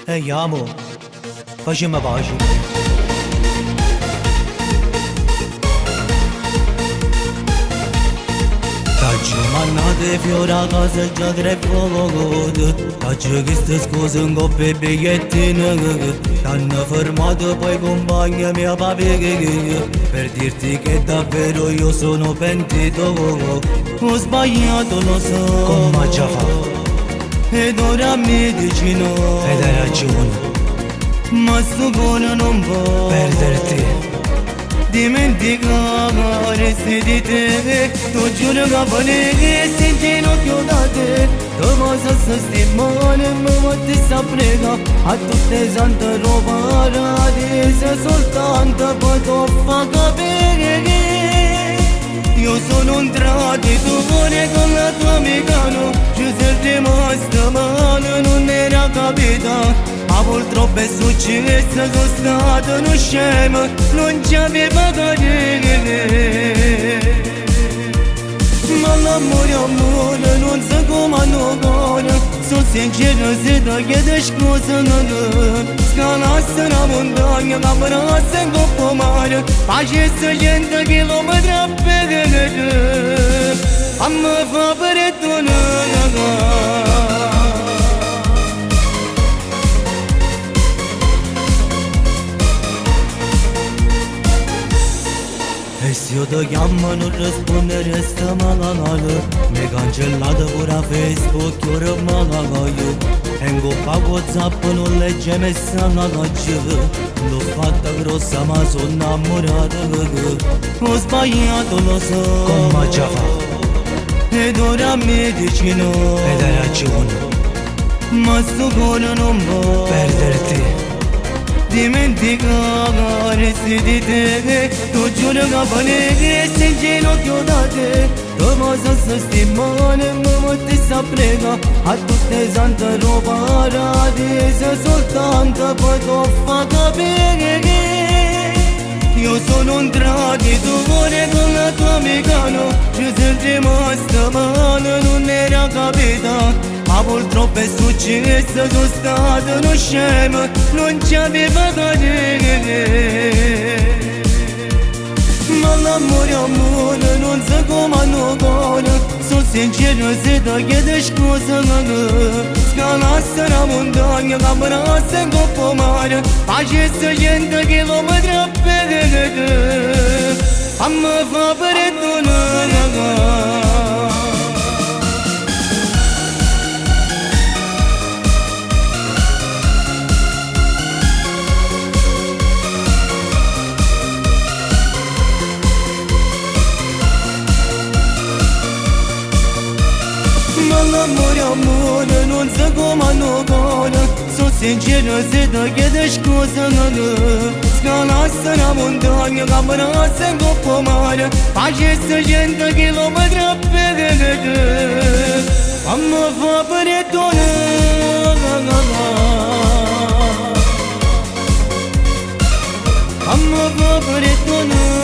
E jammo, facimm' pace. T'aggio mannato 'e fiore 'a casa già tre vote, T'aggio chiesto scusa 'ncopp' 'e bigliettine, T'hanno fermato poi 'e cumpagne mia p' 'a via, Per dirti che davvero io sono pentito, Ho sbagliato lo so. Comm' aggia fa? Ed ora mi dici no. Ed hai ragione. Ma sto cuore non può Perderti. Dimenticare di te. Tu giuro che volessi in ginocchio da te. Tu posso stimare, ma ti sa prega. A tutte sante paradiso soltanto poi tu fa capire che io sono un traditore con la tua amica no. Ci sei rimasto male, non era capita. Ma purtroppo è successo, sono stato uno scemo, non ci avevo capire. Ma l'amore, amore, non so come hanno cuore. Sono sincero se ti chiedo scusa. Scalasse una montagna, camminasse in coppa mare, facesse 100 chilometri a piedi. A me fa perdonare. E se io ti chiamo non rispondere resta male. Mi cancellato pure a Facebook ormai. E 'ncoppa WhatsApp non legge messaggi. L'ho fatta grossa ma sono innamorato. Ho sbagliato lo so. Comm' aggia fa? Ed ora mi dici no. Ed hai ragione. Ma sto cuore non può Perderti. Dimenticare di te. Tu giuro che volessi in ginocchio da te. Tu posso stimare, ma ti sa prega. A tutte sante paradiso soltanto poi tu fa capire che io sono un traditore con la tua amica no. Ci sei rimasto male, non era capita. Ma purtroppo è successo, sono stato uno scemo, non ci avevo capire. Ma l'amore, amore, non so come hanno cuore. Sono sincero se ti chiedo scusa. Scalasse una montagna, camminasse in coppa mare, facesse 100 chilometri a piedi. A me fa perdonare. Ma l'amore, amore, non so come hanno cuore. Sono sincero se ti chiedo scusa. Scalasse una montagna, camminasse in coppa mare, facesse 100 chilometri a piedi. A me fa perdonare. A me fa perdonare.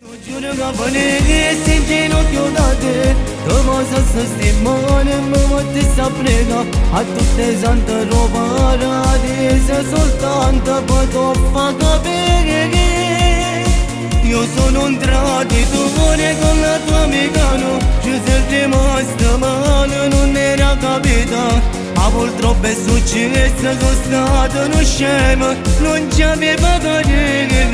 Tu giuro che volessi in ginocchio da te. Tu posso stimare, ma ti sa prega. A tutte sante paradiso soltanto poi tu fa capire che io sono un traditore con la tua amica no. Ci sei rimasto male, non era capita. Ma purtroppo è successo, sono stato uno scemo, non ci avevo capire.